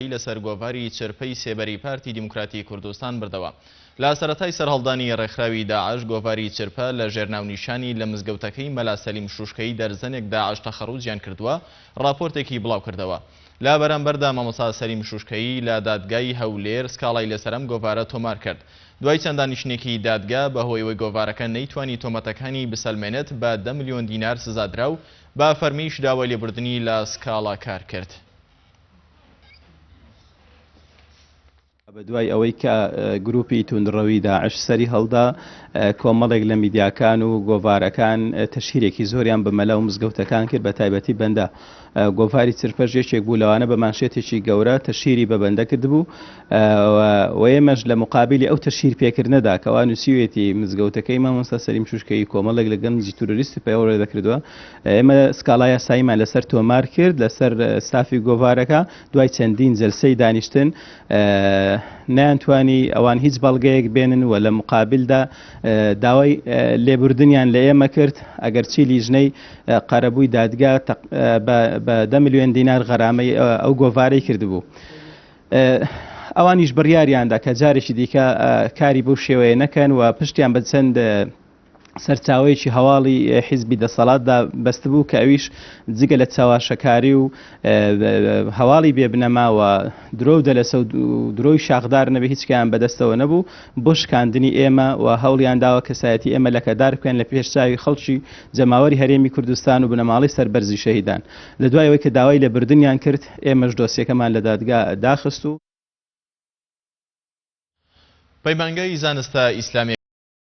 یاسایی لەسەر گۆڤاری چرپەی سێبەری پارتی دیموکراتی کوردستان بردەوە. لە سەرەتای سەرهەڵدانی ڕێکخراوی داعش گۆڤاری چرپە لە ژێر ناونیشانی لە مزگەوتەکەی مەلا سەلیم شوشکەیی دەرزەنێک داعش تەخەڕوجیان کردووە ڕاپۆرتێکی بڵاوکردەوە. لە بەرامبەردا مامۆستا سەلیم شوشکەیی لە دادگای هەولێر سکاڵای لەسەر ئەم گۆڤارە تۆمار کرد. دوای چەند دانیشتنێکی دادگا بەهۆی ئەوەی گۆڤارەکە نەیتوانی تۆمەتەکانی بسەلمێنێت بە 10 ملیۆن دینار سزادرا و بە فەرمیش داوای لێبوردنی لە سکاڵاکار کرد. بەدوای ئەوەی کە گروپی توندڕەوی داعش سەری هەڵدا، کۆمەڵێک لە میدیاکان و گۆڤارەکان تەشهیرێکی زۆریان بە مەلا و مزگەوتەکان کرد، بە تایبەتی بەندە. گۆڤاری چرپەش یەکێک بوو لەوانە بە مانشێتێکی گەورە تەشهیری بە بەندە کردبوو و ئێمەش لە مقابلی ئەو تەشهیر پێکردنەدا کەوا نووسیوێتی مزگەوتەکەی مامۆستا سەلیم شوشکەیی کۆمەڵێک لە گەنجی تیرۆریستی پەیڕەوی دەکردووە، ئێمە سکاڵا یاساییمان لەسەر تۆمار کرد لەسەر ستافی گۆڤارەکە. دوای چەندین جەلسەی دانیشتن نەیانتوانی ئەوان هیچ بەڵگەیەک بێنن و لە مقابلدا داوای لێبوردنیان لە ئێمە کرد ئەگەرچی لیژنەی قەرەبووی دادگا بە دە ملیۆن دینار غەرامەی ئەو گۆڤارەی کردبوو. ئەوانیش بڕیاریاندا کە جارێکی دیکە کاری بەو شێوەیە نەکەن و پشتیان بە چەند سەرچاوەیەکی هەواڵی حیزبی دەسەڵاتدا بەستبوو کە ئەویش جگە لە چەواشەکاری و هەواڵی بێ بنەما و درۆ و دەلەسە و درۆی شاخدار نەبێ هیچکیان بەدەستەوە نەبوو بۆ شکاندنی ئێمە و هەوڵیان داوە کەسایەتی ئێمە لەکەدار بکەن لە پێش چاوی خەڵکی جەماوەری هەرێمی کوردستان و بنەماڵەی سەربەرزی شەهیدان. لە دوای ئەوەی کە داوای لێبوردنیان کرد ئێمەش دۆسیەکەمان لە دادگا داخست و. پەیمانگای زانستە ئیسلامیەکان.